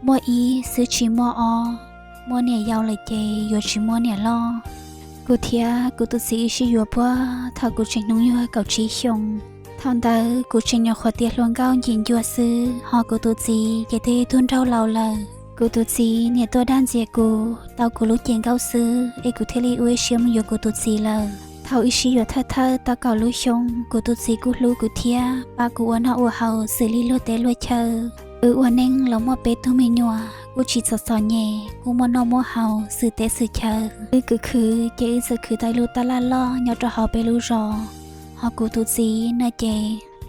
muaj ib xwb tsis muaj ob, muaj niam yau lawm ces yuav tsis muaj niam loj. Kuv thiab kuv tus txiv ib sij yuav puag thaum kuv tseem hnub nyoog kaum tsib xyoos. Thaum ntawd kuv tseem nyuam qhuav tiav hluas nkauj ncim ncua xwb, ho kuv tus txiv ces twb ib tug nraug laus lawm. Kuv tus txiv niam tuaj dag ntxias kuv tau kuv lub cev nkauj xwb es kuv thiaj li ua ib siab mus yuav kuv tus txiv lawm. Thaum ib sij yuav thawj thawj tau kaum lub xyoo, kuv tus txiv kuj hlub kuv thiab pab kuv ua noj ua haus xws li luag teb luag chaw. Wb ua neej los muaj peb tug me nyuam kuj tsis txom txom nyem, kuj muaj noj muaj haus xwm teb xwm chaw. Wb khwv khwv ces wb txawm khwv tau ib lub tab laj loj nyob rau hauv peb lub zos. Ho kuv tus txiv no ces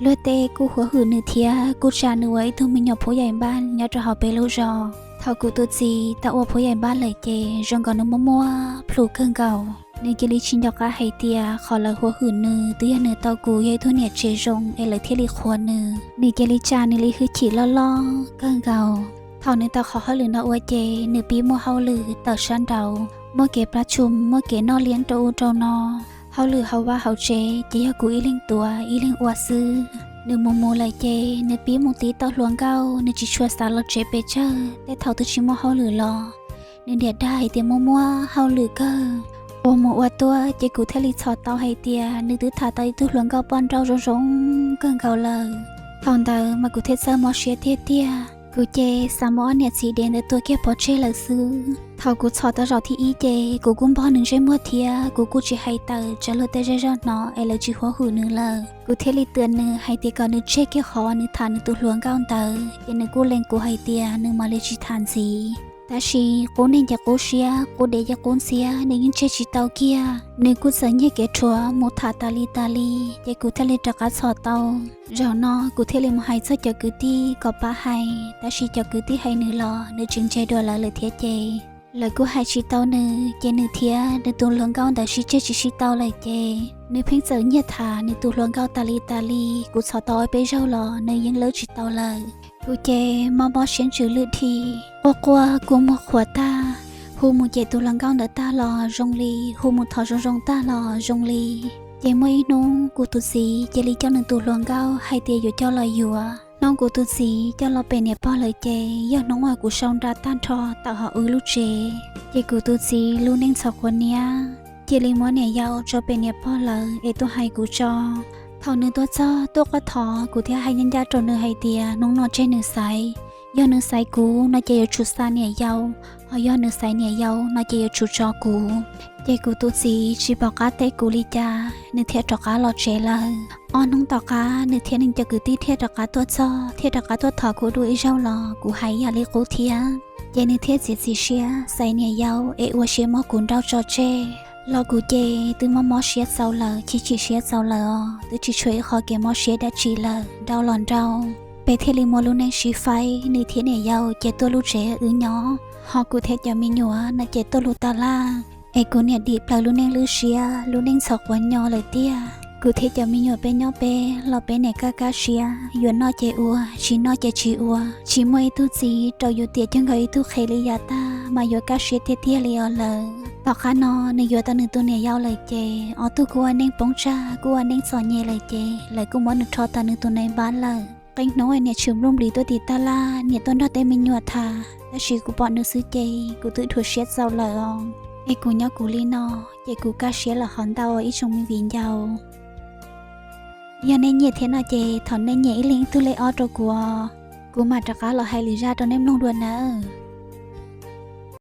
luag tej kuj huav hwm nws thiab kuj tsa nws ua ib tug me nyuam phub yaim npab nyob rau hauv peb lub zos. Thaum kuv tus txiv tau ua phub yaim npab lawm ces zoo nkaus nws muaj muaj plhus kawg nkaus. Nws cia li tsis nco qab hais tias qhov lawv huav hwm nws twb yog nws tau kuv yog ib tug niam tsev zoo es lawv thiaj li qhuas nws. Nws cia li tsa nws li hwj chim loj loj kawg nkaus. Thaum nws tau qhov hauj lwm no ua ces nws pib muaj hauj lwm tawm sab nraud, muaj kev plab tshum, muaj kev noj liab rau ub rau no. Hauj lwm hauv vaj hauv tsev ces yog kuv ib leeg tuav ib leeg ua xwb. Nws mus mus lawm ces nws pib mus tiv tau hluas nkauj, nws tsis tshua xav los tsev pes tsawg. Tej thaum twb tsis muaj hauj lwm los nws niam dag hais tias muaj muaj hauj lwm kawg. Ua mus ua tuaj ces kuv thiaj li txhom tau hais tias nws twb tham tau ib tug hluas nkauj poj nrauj zoo zoo kawg nkaus lawm. Thaum ntawd mas kuv thiaj txawj mob siab tiag tiag. Kuv ces xav muab ob niam txiv dev ntawd tua kiag pov tseg lawm xwb. Thaum kuv txhom tau zaum thib ib ces kuv kuj npog nws ntsej muag thiab kuv kuj tsis hais tawm tsam luag tej zej zog hnov es lawv tsis huav hwm nws lawm. Kuv thiaj li tuam nws hais tias kom nws tseg kiag qhov nws tham nws tus hluas nkauj ntawd, ces nws kuj lees kuv hais tias nws mam li tsis tham ntxiv. Tab sis qub neeg ces qub siab, qub dev ces qub ntxiab, nws yeej tseg tsis tau kiag. Nws kuj txawm nyiag kev rhuav mus tham tas li tas li, ces kuv thiaj li rov qab txhom tau. Zaum no kuv thiaj li mus hais txog cov kwv tij kom pab hais, tab sis cov kwv tij hais nws los nws tseem ntse dua lawv lawm thiab ces lawv kuj hais tsis tau nws, ces nws thiab nws tus hluas nkauj ntawd sib tseg tsis sib tau lawm ces nws pheej txawm nyiag tham nws tus hluas nkauj tas li tas li. Kuv txhom tau ob peb zaug los nws yeej lawb tsis tau lawm. Kuv ces mob mob siab ntsws lwj dhi, quaj quaj kua muag qhuav tag, hu mus cem tus hluas nkauj ntawd tag los zoo li, hu mus thov zoo zoo tag los zoo li. Ces muaj ib hnub kuv tus txiv cia li coj nws tus hluas nkauj hais tias yuav coj los yuav. Hnub kuv tus txiv coj los pem niam pog lawm ces yog hnub uas kuv sau nra tag nrho tawm hauv wb lub tsev. Ces kuv tus txiv lub neej txhom quav niab, cia li muab niam yau tso pem niam pog lawm es tuaj hais kuv tso. Thaum nws tuaj txog tuaj quaj thov, kuv thiaj hais ncaj ncaj rau nws hais tias hnub no tseg nws xaiv. Yog nws xaiv kuv no ces yuav tsum xa niam yau, ho yog nws xaiv niam yau no ces yuav tsum tso kuv. Ces kuv tus txiv tsis pom qab teb kuv li cas, nws thiaj rov qab los tsev lawm. Ob hnub tom qab nws thiab nws cov kwv tij thiaj rov qab tuaj txog, thiaj rov qab tuaj thov kuv dua ib zaug los kuv hais yam li qub thiab. Ces nws thiaj txiav txim siab xaiv niam yau es ua siab muab kuv nrauj tso tseg. Los kuv ces twb mob mob siab txaus lawm, chim chim siab txaus lawm os, twb tsis tshuav ib qho kev mob siab dab tsi lawm, nrauj los nrauj. Peb thiaj li muaj lub neej sib faib, nws thiab niam yau ces tuaj lub tsev wb nyob, ho kuv thiab cov me nyuam no ces tuaj lub taj laj. Es kuv niam dim plaws lub neej lwj siab, lub neej txhom quav nyo lawm tiag. Kuv thiab cov me nyuam peb nyob peb los peb niam kaj kaj siab, yuav noj ces ua, tsis noj ces tsis ua. Tsis muaj ib tug txiv rau yus tiam cuag nkaus ib tug qhev li yav tag mas yuav kaj siab tiag tiag li os lawm. Tom qab no nws yuav tau nws tus niam yau lawm ces ob tug kuj ua neej poob tsag, kuj ua neej txom nyem lawm ces lawv kuj muab nws rho tawm nws tus nais npab lawm. Qee hnub niam tshwm nplooj nplig tuaj tim taj laj, niam tuaj nrog tej me nyuam tham, tab sis kuv pom nws xwb ces kuv twb dhuav siab txaus lawm os. Es kuv nyob kuv li no, ces kuv kaj siab lawm hov ntau ib tsoom me viv ncaus. Yog nej nyiam thiab no ces thov nej nias ib leeg ib tug lej ob rau kuv os. Kuv mam rov qab los hais lwm zaj rau nej mloog dua nawb.